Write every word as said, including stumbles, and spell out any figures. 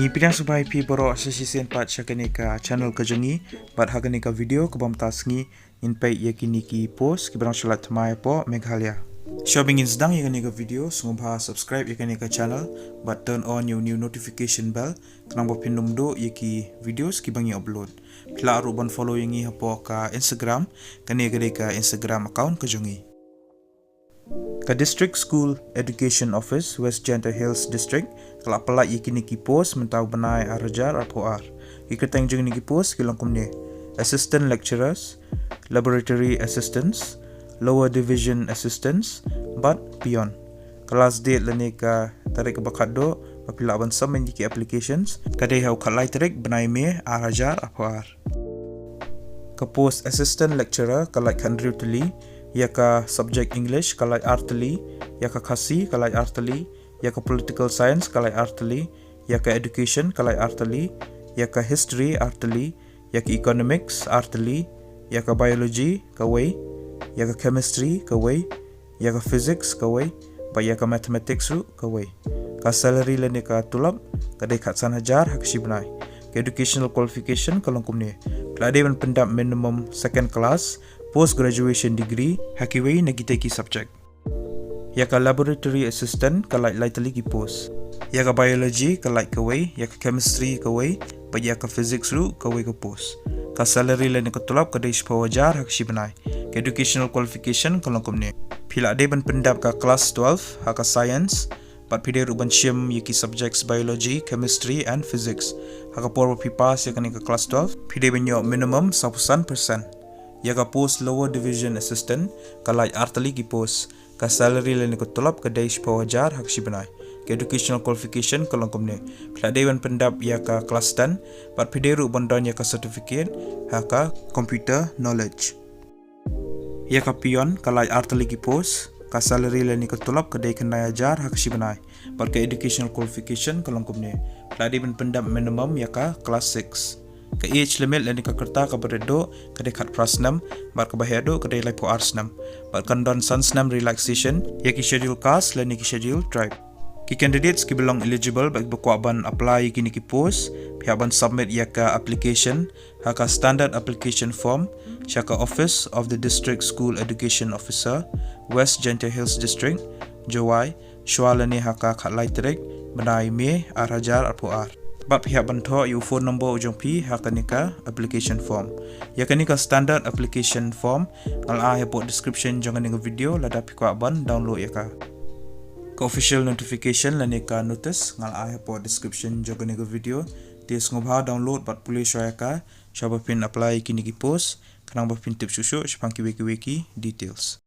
Ngi pdiang sngewbha ïa phi baroh sa shisien pat sha kane ka channel ka jong ngi, bad ha kane ka video kaba mynta ka sngi ngin peit ïa kine ki post kiba dang shu lait thymmai hapoh Meghalaya. Shuwa ba ngin sdang ïa kane ka video, sngewbha subscribe ïa kane ka channel bad turn on ïa u new notification bell, khnang ba phin ym duh ïa ki videos kiba ngi upload. Phi lah ruh ban follow ïa ngi hapoh ka Instagram, kane ka dei ka Instagram account ka jong ngi. Ka District School Education Office, West Jaintia Hills District, ka la pyllait ïa kine ki post mynta u bnai ar hajar arphew ar. Ki kyrteng jong kine ki post ki long kumne: Assistant Lecturers, Laboratory Assistants, Lower Division Assistants, bad Peon. Ka last date lane ka tarik kaba khatduh ba phi lah ban submit ïa ki applications ka dei ha u khatlai tarik bnai May ar hajar arphew ar. Ka post Assistant Lecturer ka lait khathynriew tylli, ïa ka subject English ka lait ar tylli, ïa ka Khasi ka lait ar tylli, ïa ka Political Science ka lait ar tylli, ïa ka Education ka lait ar tylli, ïa ka History ar tylli, ïa ka Economics ar tylli, ïa ka Biology kawei, ïa ka Chemistry kawei, ïa ka Physics kawei, bad ïa ka Mathematics ruh kawei. Ka salary lane ka tulop ka dei khatsan hajar ha ka shi bnai. Ka educational qualification ka long kumne: phi la dei ban pyndap minimum second class, post graduation degree ha kiwei na kitei ki subject. Ïa ka Laboratory Assistant ka lait lai tylli ki post. Ïa ka Biology ka lait kawei, ïa ka Chemistry kawei, bad ïa ka Physics ruh kawei ka post. Ka salary lane ka tulop ka dei shiphew hajar ha ka shi bnai. Ka educational qualification ka long kumne: phi la dei ban pyndap ka class twelve ha ka Science, bad phi dei ruh ban shim ïa ki subjects Biology, Chemistry and Physics. Ha ka por ba phi pass ïa kane ka class twelve phi dei ban ïoh minimum sawphew san percent. Ïa ka post Lower Division Assistant ka lait ar tylli ki post. Ka salary lane ka tulop ka dei shiphew hajar ha ka shi bnai. Ka educational qualification ka long kumne: phi la dei ban pyndap ïa ka class ten, bad phi dei ruh ban don ïa ka certificate ha ka computer knowledge. Ïa ka Peon ka lait ar tylli ki post. Ka salary lane ka tulop ka dei khyndai hajar ha ka shi bnai. Bad ka educational qualification ka long kumne: phi la dei ban pyndap minimum ïa ka class six. Ka age limit lane ka rta kaba rit duh ka dei khatphra snem, bad kaba heh duh ka dei laiphew ar snem. Bad kan don san snem relaxation ïa ki Schedule Caste lane ki Schedule Tribe. Ki candidates kiba long eligible bad kiba kwah ban apply ïa kine ki post, phi hap ban submit ïa ka application ha ka standard application form sha ka Office of the District School Education Officer, West Jaintia Hills District, Jowai, shwa lane ha ka khatlai tarik bnai May ar hajar arphew ar. Bad phi hap ban thoh ïa u phone number u jong phi ha kane ka application form. Ïa kane ka standard application form nga la ai hapoh description jong kane ka video lada phi kwah ban download ïa ka. Ka official notification lane ka notice nga la ai hapoh description jong kane ka video. Te sngewbha download bad pule shwa ïa ka shwa ba phin apply ïa kine ki post, khnang ba phin tip shuh shuh shaphang kiwei kiwei ki details.